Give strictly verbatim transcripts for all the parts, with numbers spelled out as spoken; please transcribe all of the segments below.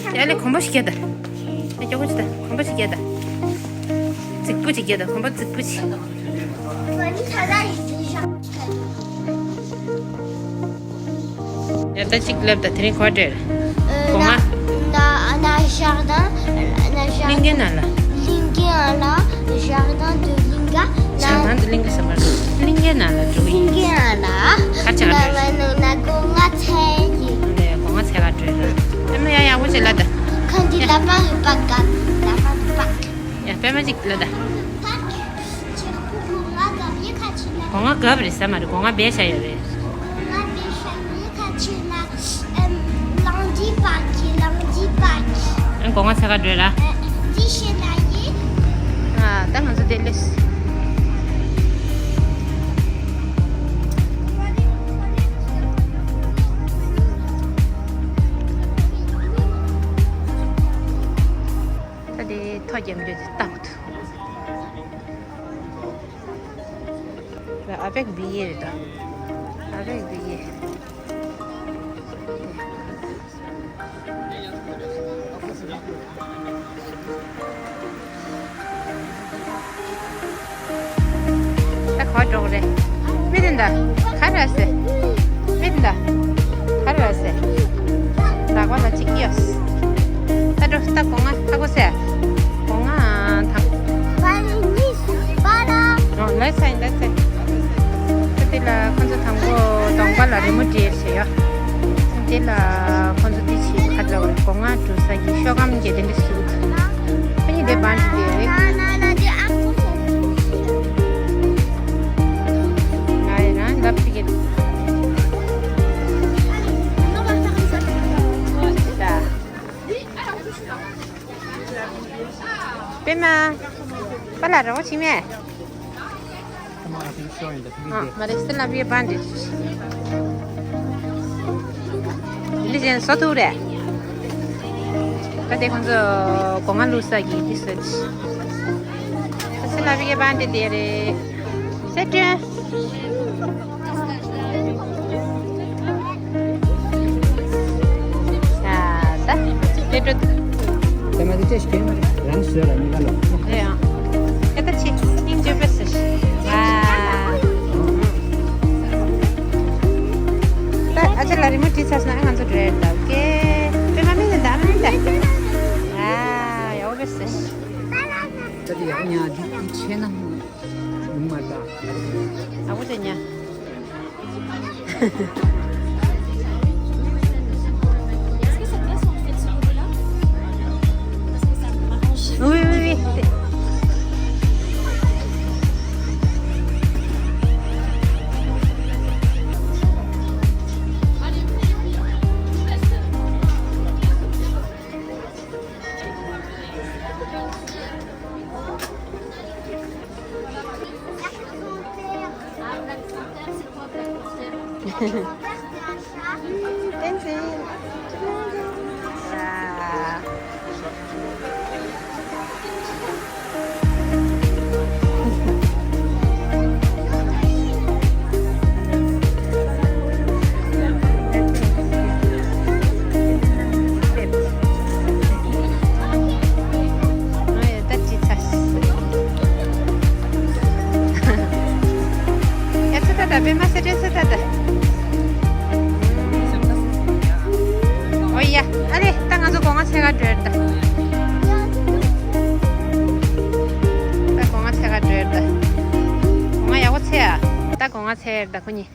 ཡ་ལེ་གོམ་པ་ཞིག་རྒྱག་ད། ཡ་ཀྱོག་ཀྱོག་ཅིག་ད། གོམ་པ་ཞིག་རྒྱག་ད། རྫིག་པོ་ཅིག་རྒྱག་ད། གོམ་པ་རྫིག་པོ་ཅིག་ཡ་ད་ཅིག་ལབ་ད། དེ་རིང་ག་པར་འགྲོ། སྒོ་ང་། ན་ན་ན་ཞག་དང་ན་ཞག་གླིང་གའི་ནང་ལ། གླིང་གའི་ནང་ལ་ཞག་དང་དུ་གླིང་ག་ན། ཞག་དང་དུ་གླིང་ག་ཟེར་མ་རེད། གླིང་གའི་ནང་ལ་འགྲོ་གི་ཡིན། གླིང་གའི་ནང་ལ། ག་ཆ་ག་ན་འགྲོ། ན་ན་སྒོ་ང་ཚལ་གྱི། འདི་སྒོ་ང་ཚལ་ག་འགྲོ་ར། ཨེ་མ་ཡ་ཡག་པོ་ཅིག་ལབ་ད། ཁ་འདི་ལ་པ་རུ་པ་ག་ལ་པ་རུ་པ། ཡ་པད་མ་ཅིག་ལབ་ད། སྒོ་ང་རྒབ་རེད་ཟེར་མ་རེད། སྒོ་ང་སྦས་བཞག་ཡོད་རེད། སྒོ་ང་ཚལ་ག་འགྲོ་ར། ཨ་ད་ང་ཚོ་དེ་ལས། ད་དེ་ཐོ་རྒྱབ་འདོད་དེ་ལྟ་བུ་ད། Avec billet རེད་ད། Avec billet། ད་ག་པར་འགྲོ་གི་རེད། མི་དེ་འདྲ་ག་རེ་ཟེར། མི་དེ་འདྲ་ག་རེ་ཟེར། ལག་པ་ལ་གཅིག་གཡོས། ད་འགྲོ། ད་སྒོ་ང་ཧ་གོ་སོང་། སྒོ་ང་དང་། ཨོ་ལེ་སའི་ལེ་སའི། ད་དེ་ལ་ཁོང་ཚོ་དང་པོ་གདོང་པ་ལ་རི་མོ་བྲིས་བྱས་ཡོད། དེ་ལ་ཁོང་ཚོ་དེ་བྱས་ཁ་ལ་སྒོ་ང་འགྲོ་ས་གི་ཤོག་སྒམ་གྱི་དེ་འདྲ་ཞིག་ཁོ་གཉིས་དེ་བང་ཞིག་དེ་རེད། ང་ཡི་རང་ལབ་ཚིག་གི། པད་མ། པ་ལ་རོགས་བྱེད་མེད། ཨ་མ་རེད། སེ་ལ་བི་ཡ་བན་དེ། ལི་ཅན་སོ་ཐུག་རེད། ད་དེ་ཁོང་ཚོ་སྒོ་ང་བླུགས་ས་གི་དེ་སོ་ཅི། སེ་ལ་བི་ཡ་བན་དེ་དེ་རེད། སེ་ཀྲེན། ཡ་ད། ལེ་ཏོ། ད་མ་དེ་ཅེས་ཀེ་མ་རང་ཤོད་ལ་མི་ག་ལོ། རེད་ཨང་། ཡ་ད་ཅི་སྙིང་རྗེ་པོ་ཟེར། ཝ། ད་ཨ་ཅེ་ལ་རི་མོ་བྲིས་ཚར་སོང་ན་ང་ཚོ་འགྲོ་ཡ་ད། ཨོ་ཀེ། པད་མ་མི་ནི་ད་མི་ནི་ད། ཝ། ཡ་ཨོ་བེ་ཟེར། ད་དེ་ཡག་ཉག་འདི་ཆེ་ན་ཡོང་མ་ད། ཨ་བོ་ཅེ་ཉ། Est-ce que ça passe en fait ce côté-là? Parce que ça m'arrange. Oui, oui, oui. ཨོ་ཡ། ཨ་ལེ། ད་ང་ཚོ་སྒོ་ང་ཚལ་ག་འགྲོ་ཡ་རེད་ད། ད་སྒོ་ང་ཚལ་ག་འགྲོ་ཡ་རེད་ད། སྒོ་ང་ཡག་པོ་འཚལ་ཡ། ད་སྒོ་ང་ཚལ་ཡ་རེད་ད་ཁོ་གཉིས།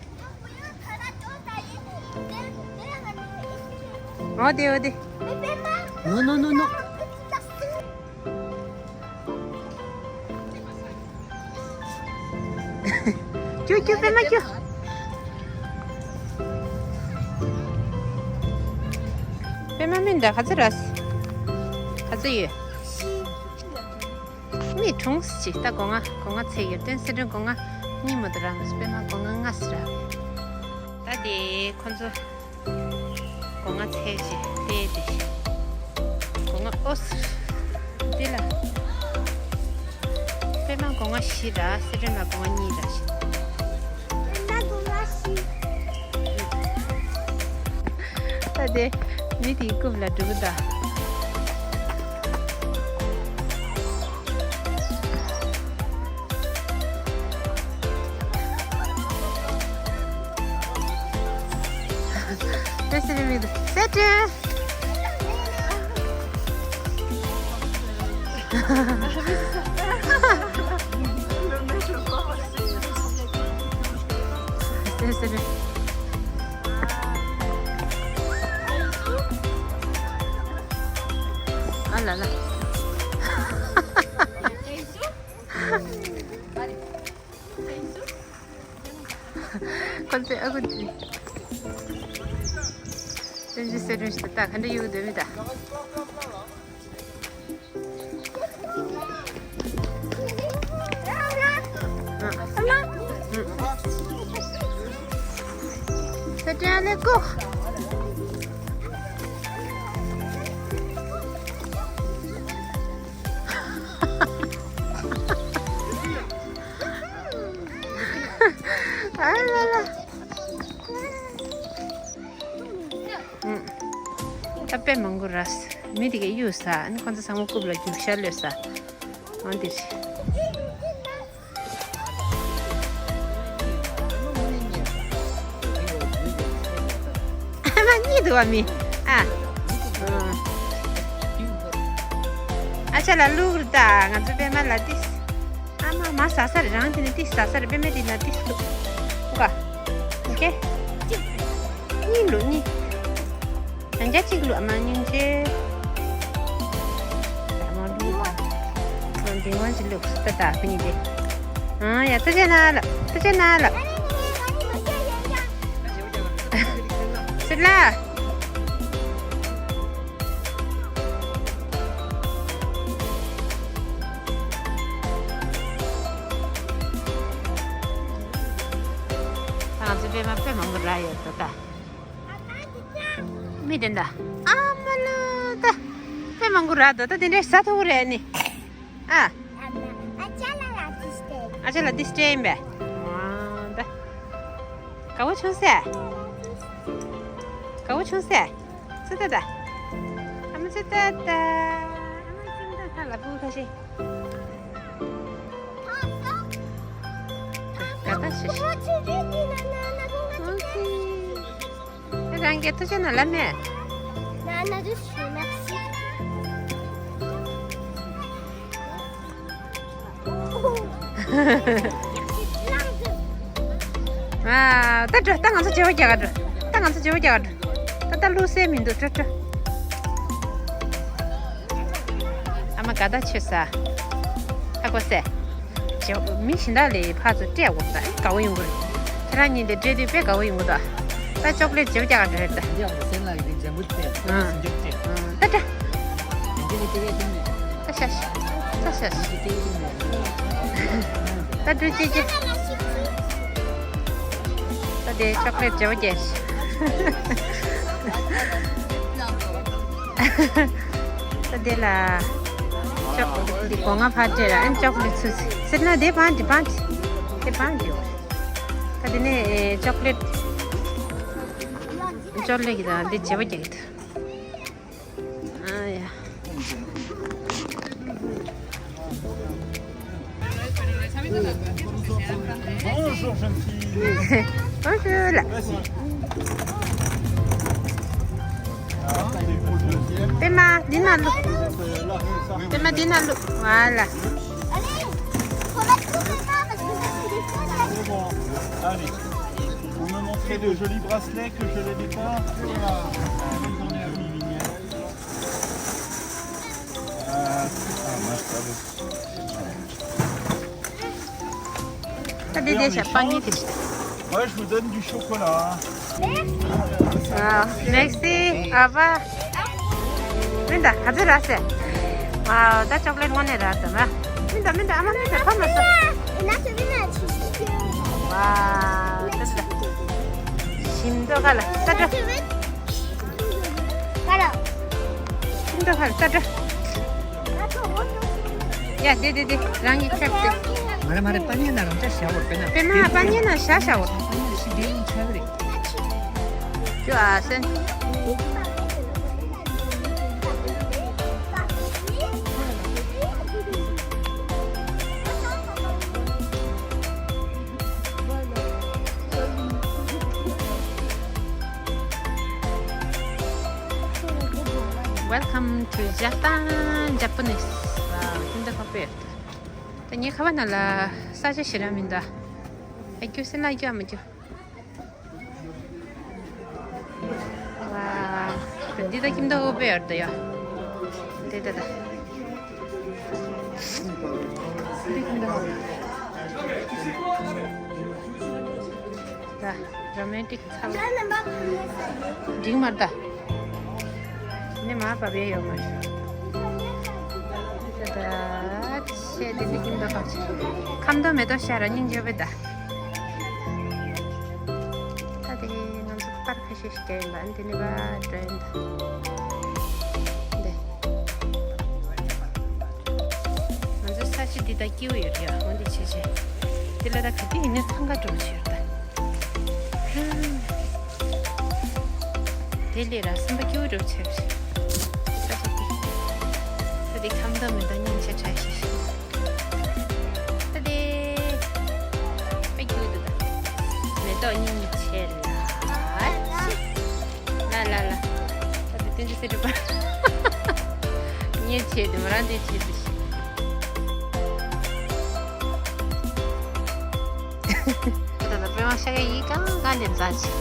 ཨོ་དེ་ཨོ་དེ། No, no, no, no. ཀྱུ་ཀྱུ་པད་མ་ཀྱུ། པད་མ་མིན་ད་ག་ཚོད་ར། ག་ཚོད་ཡོད། མི་གྲོངས་ཅིག་ད་སྒོ་ང་སྒོ་ང་ཚལ་ཡོད་དོན་སེ་འབྲས་སྒོ་ང་གཉིས་མ་གཏོགས་རང་པད་མ་སྒོ་ང་ལྔ་ཟེར་ར། ད་དེ་ཁོ་ཚོ་སྒོ་ང་ཚལ་ཞིག་དེ་དེ་སྒོ་ང་ཨོ་ཟེར་དེ་ལ་པད་མ་སྒོ་ང་བཞི་ར་སེ་འབྲས་ལ་སྒོ་ང་གཉིས་ར་ཞིག་ད་དེ་མི་དེའི་རྐུབ་ལ་འགྲོ་གི་ད། Restaurant mi du. Setting. Restaurant. Ah là là. ཁོ་ཚོས་ཨ་ཁུ་འདི། སེམས་ཅན་སེ་རུན་ཞིག་ད་ག་འདྲ་ཡོད་འདོད་མི་ད། སེ་ཏྲེ་ཨ་ལེ་ཀོ། ཨ་ལ་ལ། ཨུམ། ད་དཔེ་མང་པོ་ར། མི་དེ་གས་གཡུག་ས། ཨ་ནི་ཁོ་ཚོ་ཚང་མ་རྐུབ་ལ་རྒྱུག་ཤར་ལོས་ས། འོ་འདིར། ཨ་མ་གཉིད་འདུག་བ་མི། ཨ། ཨ་ཅག་ལ་བླུག་རེད་ད། ང་ཚོ་པད་མ་ལ་ཏིས། ཨ་མ་མ་ཟ་ས་རེད། རང་དེ་ནས་ཏིས་ཟ་ས་རེད། པད་མ་དེ་ན་ཏིས་ལུག་ཀ། ཨོ་ཀེ། གཉིད་ལུག་གཉིད། ཡང་བསྐྱར་གཅིག་ལུག་ཨ་མ་སྙིང་རྗེ། ཨ་མ་ལུག་ཨ་འདི་ཝན་གྱི་ལུག་ཏ་ཏ་ཁ་ཉིད་དེ། ཨ་ཡ་ཐུགས་རྗེ་གནང་ལགས། ཐུགས་རྗེ་གནང་ལགས། སི་ལ། ང་ཚོ་པད་མ་དཔེ་མང་པོ་རག་ཡོད་ད་ད། མི་དེ་འདྲ། ཨ་མ་ལོ་ད། དཔེ་མང་པོ་རག་ད་ད་དེ་འདྲའི་ཟ་ཐུབ་རེད་ནི། ཨ། ཨ་ཅག་ལ་ལ་ཏིས་ཏེ། ཨ་ཅག་ལ་ཏིས་ཏེ་ཡིན་པས། ཨ་ད། དགའ་བོ་བྱུང་སེ། དགའ་བོ་བྱུང་སེ། སི་ཏ་ཏ། ཨ་མ་སི་ཏ་ཏ། ཨ་མ་སི་ཏ་ཏ་ལ་བུ་ཁ་ཤས། དགའ་ད་ཤི་ཤི། ཨོ་ཙི། རང་གི་ཐུགས་རྗེ་གནང་ལབ་མེད། ན་ན་རུ་ཤི་མ་ཤི། ཨ། ད་འགྲོ། ད་ང་ཚོ་བརྗེ་པོ་རྒྱག་ག་འགྲོ། ད་ང་ཚོ་བརྗེ་པོ་རྒྱག་ག་འགྲོ། ད་ད་བླུག་སེ་མི་འདུག་འགྲོ་འགྲོ། ཨ་མ་དགའ་ད་ཆོས་ས། ཧ་གོ་སེ། བརྗེ་པོ་མི་གཞན་དག་ལས་ཕར་ཚུར་སྤྲད་འོང་ད་དགའ་བོ་ཡོང་གི་རེད། ཁྱེད་རང་གཉིས་དེ་སྤྲད་དུས་དཔེ་དགའ་བོ་ཡོང་གི་འདུག་ད་ཅོག་ལེ་བརྗེ་པོ་རྒྱག་ག་འགྲོ་རེད་ད། ཨ། ད་ད། ད་ཤ་ཤ། ད་ཤ་ཤ། ད་འགྲོ་ཅི་ཅི། ད་དེ་ཅོག་ལེ་བརྗེ་པོ་རྒྱག་ད་དེ་ལ། ཅོག་འདི་སྒོ་ང་ཕར་སྤྲད་ར། ཨན་ཅོག་ལེ་ཚུ་ཚུ་ཟེར་ན་དེ་བང་འདི་བང་འདི། དེ་བང་འདི། ད་དེ་ནས་ཅོག་ལེ། ཅོག་ལེ་གི་དང་འདི་བརྗེ་པོ་རྒྱག་གི་འདུག་ཨ་ཡ། Bonjour, jeune fille. Bonjour. Merci. པད་མ་འདི་ན་བླུག་པད་མ་འདི་ན་བླུག་ཝ་ལ། Allez, faut mettre tout maintenant parce que ça fait des fois, il y a C'est bon. Allez. Vous me montrez le joli bracelet que je n'ai pas. Voilà. Allez, dans les jolies lumières. ད་འདི་འདི་བྱ་པ་ཉིད་དེ་བྱ། Moi, je vous donne du chocolat. ཨ། Merci. Au revoir. མི་འདྲ་ག་ཚོད་རག་སེ། ཝའོ། ད་ཅོག་ལེ་ཊི་དངོས་གནས་རག་ད་མ། མི་འདྲ་མི་འདྲ་ཨ་མ་མི་འདྲ་ཕ་མ་སོ། ཝའོ། ད་ད། ཞིམ་མདོག་ཁ་ལ་ས་འགྲོ། ཁ་ལ། ཤིན་ཏུ་ཧར་ས་འགྲོ། ཡ་དེ་དེ་དེ་རང་གི་ཁྲེབ་དེ། མ་རེད་མ་རེད། པ་ཉེ་ན་རང་ཅག་བྱ་བོར་པས་ན། པད་མ་པ་ཉེ་ན་བྱ་བྱ་བོར། པ་ཉེ་ན་ཤི་དེ་ཡིན་ཆགས་རེད། ཅོ་ཨ་སེན། Welcome to Japan, Japanese. Wow, ཁྱིམ་བདག་ཁག་པོ་ཡོད། ད་ངའི་ཁ་པར་ནང་ལ་ས་ཆ་ཞེ་དྲག་མི་འདུག་ཨ་རྒྱུ་སེམས་ལ་རྒྱུ་ཨ་མ་རྒྱུ། ཝའོ། འདི་ད་ཁྱིམ་བདག་ཁག་པོ་ཡོད་ད་ཡ། འདི་ད་ད། འདི་ཁྱིམ་བདག་ཁག་པོ་ཡོད། ད་རོ་མན་ཊིག་ཚ་བོ། འགྲིག་མ་རེད་ད། ནི་མ་བབས་ཡས་ཡོད་མ་རེད། ད་ད་ཆེ་དེ་འདི་ཀིམ་ད་ཁག་ཆེ། ཁམ་དོ་མེ་ཏོག་ཤ་ར་སྙིང་རྗེ་བོ་ད། ད་དེ་ང་ཚོ་པར་ཁ་ཤས་ཤིག་རྒྱག་ཡིན་པ་འདི་ནི་བ་འགྲོ་ཡིན་ད། འདི། ང་ཚོ་ས་ཆ་འདི་ད་སྐྱིད་པོ་ཡོད་རེད་ཡ། འོན་ཏེ་བྱས་བྱས། འདི་ལ་ད་ག་དུས་ཡིན་ནའི་འཚང་ཁ་འགྲོ་བྱས་ཡོད་ད། དེ་ལས་ར་སེམས་པ་སྐྱིད་པོ་འགྲོ་བྱས་བྱས། ས་ཆ་འདི། ད་འདི་ཁམ་ད་མེ་ད་སྙིང་རྗེ་དྲགས་ཤིག་ཤིག་ད་དེ། དཔེ་སྐྱིད་པོ་འདུག་ད། མེ་ཏོག་སྙིང་རྗེ་ལ། ལ་ལ་ལ། ད་དེ་དོན་ཅི་ཟེར་འགྲོ་པ། ཉེས་ཆད་དེ་མོ་རང་དེ་བྱེད་དུ་ཤི། ད་ད་པེ་མ་ཤ་ག་ཡི་གང་གང་དེ་མཛའ་ཆེ།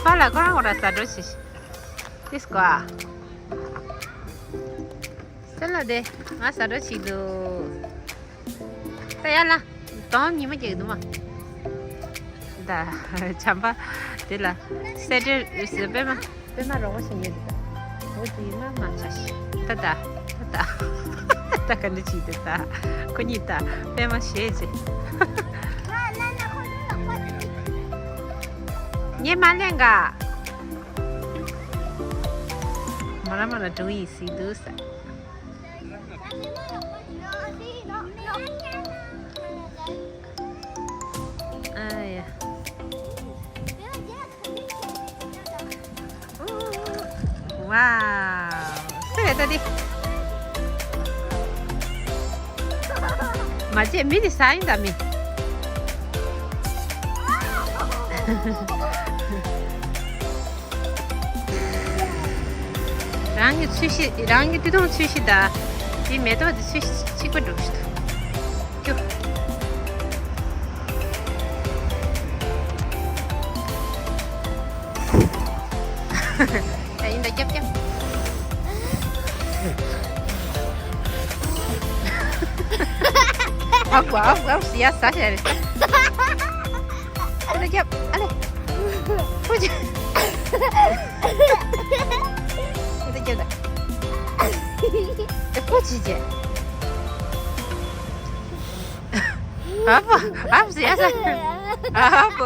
པ་ལ་ཁོ་རང་ཁོ་རང་ཟ་འགྲོ་ཤི་ཤི། ཏིས་ཀོ་ཨ། སེ་ལ་དེ་ང་ཟ་འགྲོ་ཞིག་འདུག་ད་ཡ་ལ། དོམ་ཉི་མ་རྒྱག་འདུག་མ། ད་བྱམས་པ་དེ་ལ་སེ་ཏྲེ་པེ་མ་པེ་མ་རོགས་པ་ཞིག་ཉོས་འདུག་འོ་དེ་མ་མ་ཆ་ཞིག་ད་ད་ད་ད་ད་ག་འདྲ་ཅིག་འདུག་ད་ཁོ་གཉིས་ད་པེ་མ་ཞེས་ཅེ། ངས་མ་ལེན་ག་མ་ར་མ་ར་འགྲོ་ཡིན་སྲིད་འདུག་ས། ཨ་ཡ། ཝའོ། སུ་རེད་ད་འདི། མ་བརྗེད་མི་འདི་ཟ་ཡིན་ད་མི། རང་གི་ཚོས་གཞི་རང་གི་དུས་ཐུང་ཚོས་གཞི་དང་། དེ་མེ་ཏོག་དེ་ཚོས་གཞི་གཅིག་པ་འགྲོ་གི་འདུག་ཀྱུ། ད་ཡིན་ད་རྒྱབ་རྒྱབ། ཨ་བ་ཨ་བ་ཡ་ས་ཞེ་རེད། ཨ་ལེ་རྒྱབ་ཨ་ལེ། ཧུ་ཅི། ཨ་ལེ་རྒྱབ་ད། ཨ་ཧུ་ཅི་ཅེ། ཨ་བ་ཨ་བ་ཡ་ས། ཨ་བ།